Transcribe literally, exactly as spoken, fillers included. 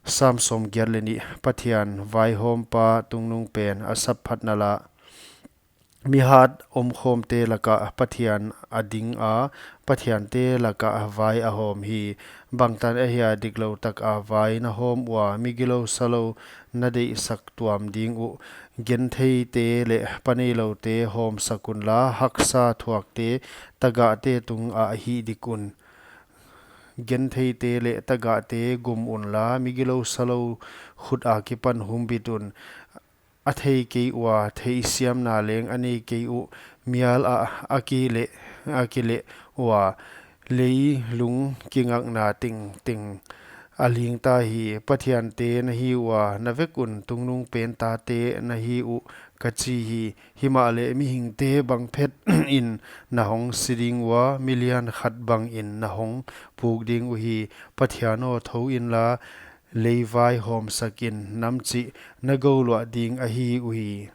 Sam sawmgiat leh nih. Pathian vaihawmpa tungnungpen a sap phatna la. Mihat omkhawmte lakah Pathian a dinga, pathiante lakah vai a hawm hi. Bangtan ahia diklou taka vai na hawm ua, migilou salou na deihsak tuam ding uh. Gentheite leh paneiloute hawmsak unla, haksa thuakte tagahte tungah hihdik un. Gentheite leh tagahte gum unla, migilou salou khut akipan humbit un. A thei kei ua, theihsiamna leng a nei kei uh, mial ah a kileh, a kileh ua, leilung kingakna tengteng a lingta hi. Pathiante na hi ua, na vek un tungnungpen tate na hi uh, ka chi hi. Himahleh mihingte bang phet in na hong si ding ua, milian khat bangin na hong puk ding uhi. Pathian aw, thou inla, lei vaihawmsak in, namchih na gouluah ding ahi uhi.